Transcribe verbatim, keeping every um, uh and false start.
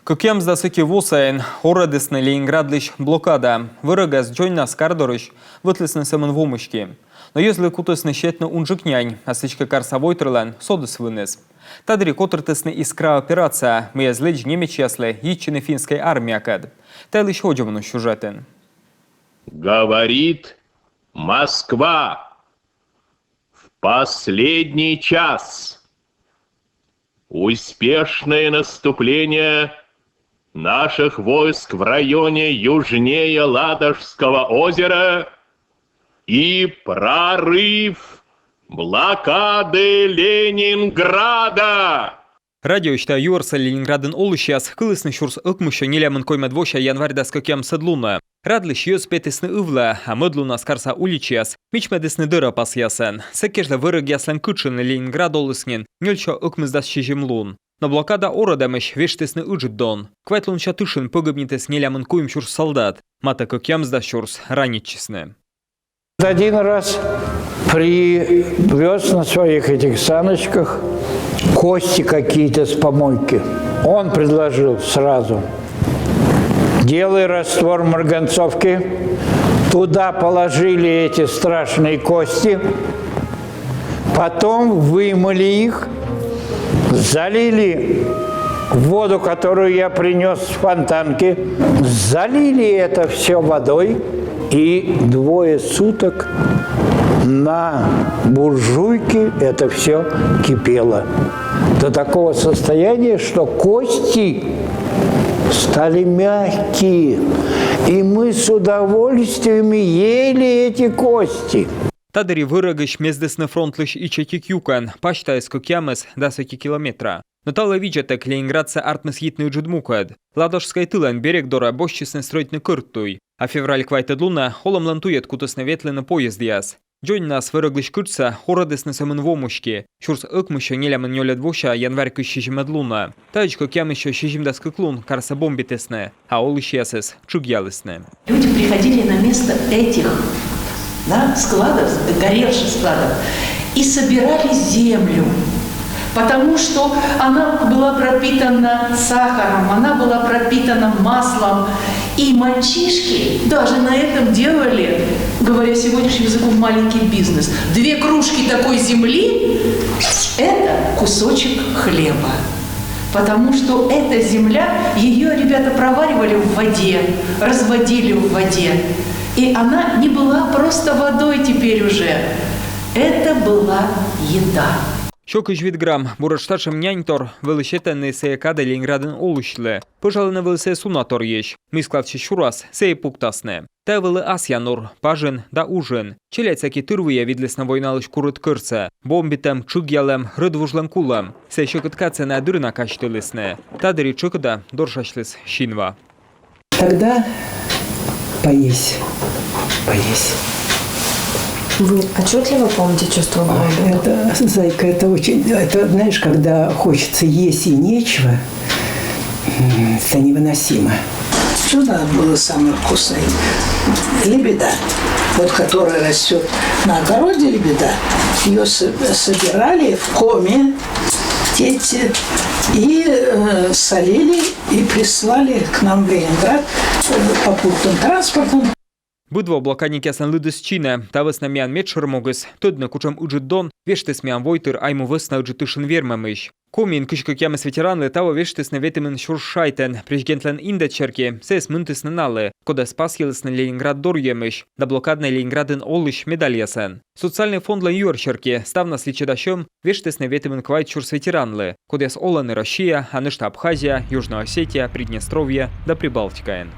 Кӧкъямысдас ӧти во сайын орӧдісны Ленинградлысь блокада. Вӧрӧгъяс дзоньнас кар дорысь вӧтлісны сӧмын во мысти. Но йӧзлы кутісны сетны унджык нянь, а сідзкӧ, карса войтырлӧн содіс выныс. Та дырйи котыртісны «Искра» операция, мый эз лэдз немецъяслы йитчыны финскӧй армиякӧд. Та йылысь водзӧ миян сюжетын. Говорит Москва. В последний час успешное наступление наших войск в районе южнее Ладожского озера и прорыв блокады Ленинграда. Радиоысь та юӧрсӧ Ленинградын олысьяс кылісны сюрс ӧкмыссё нелямын коймӧд вося январь дас кӧкъямысӧд лунӧ. Радлысь йӧз петісны ывлаӧ, а мӧд лунас карса уличаяс мичмӧдісны дӧрӧпасъясӧн. Сэк кежлӧ вӧрӧгъяслӧн кытшыны Ленинград оліс нин нёльсё ӧкмысдас сизим лун. Но блокада орӧдӧмысь вештісны ыджыд дон. Квайтлунся тышын пӧгибнитіс нелямын куим сюрс солдат, матӧ кӧкъямысдас сюрс ранитчисны. Один раз привез на своих этих саночках кости какие-то с помойки. Он предложил сразу: «Делай раствор марганцовки». Туда положили эти страшные кости. Потом вымыли их, залили воду, которую я принёс с фонтанки, залили это всё водой, и двое суток на буржуйке это всё кипело. До такого состояния, что кости стали мягкие, и мы с удовольствием ели эти кости. Та дырйи вӧрӧгысь мездісны фронтлысь ичӧтик юкӧн, пасьтаыс кӧкъямыс дас ӧти километра. Но та вылӧ видзӧдтӧг Ленинградсӧ артмис йитны ыджыд мукӧд. Ладожскӧй тылӧн берег дорӧ босьтчисны стрӧитны кӧрт туй. А февраль квайтӧд лунӧ олӧмлӧн туйӧд кутісны ветлыны поездъяс. Дзоньнас вӧрӧглысь кытшсӧ орӧдісны сӧмын во мысти, сюрс ӧкмыссё нелямын нёльӧд вося январь кызь сизимӧд лунӧ. Таӧдз кӧкъямыссё сизимдас кык лун карсӧ бомбитісны, а олысьясӧс тшыгъялісны. Люди приходили на место этих, да, складов, горевших складов, и собирали землю, потому что она была пропитана сахаром, она была пропитана маслом, и мальчишки даже на этом делали, говоря сегодняшним языком, маленький бизнес. Две кружки такой земли — это кусочек хлеба. Потому что эта земля, её ребята проваривали в воде, разводили в воде. И она не была просто водой теперь уже. Это была еда. Сё кызь вит грамм буретш татшӧм няньтор вӧлі сетӧны сійӧ кадӧ Ленинградын олысьлы. Пӧжалӧны вӧлі сійӧс уна торйысь, мый складсьыс сюрас, сійӧ пуктасны. Тайӧ вӧлі асъя нур, пажын да ужын. Челядь сэки тырвыйӧ видлісны войналысь курыд кӧртсӧ. Бомбитӧм, тшыгъялӧм, рӧдвужлӧн кулӧм. Сійӧ сьӧкыд кадсӧ найӧ дырйи на казьтылісны. Та дырйи тшӧкыда доршасьліс синва. Тогда поэзия. Поэзия. Вы отчетливо помните чувство голода? Ой, это, зайка, это очень, это, знаешь, когда хочется есть и нечего, м, это невыносимо. Что надо было самое вкусное? Лебеда, вот которая растет на огороде, лебеда, ее собирали в коме дети и э, солили и прислали к нам в Ленинград э, попутным транспортом. Быдво блокадникъяслӧн лыдыс чинӧ. Та вӧсна миян медшӧр могыс тӧдны, кутшӧм ыджыд дон вештіс миян войтыр Айму вӧсна Ыджыд тышын вермӧмысь. Комиын кызь кӧкъямыс ветеранлы таво вештісны ветымын сюрс шайтӧн. Президентлӧн индӧд серти, сійӧс мынтісны налы, кодӧс пасйылісны Ленинград дорйӧмысь да блокаднӧй Ленинградын олысь медальясӧн. Социальнӧй фондлӧн юӧр серти, ставнас личӧдасьӧм вештісны ветымын квайт сюрс ветеранлы, кодъяс олӧны Россия, а нӧшта Абхазия, Южная Осетия, Приднестровье да Прибалтикаын.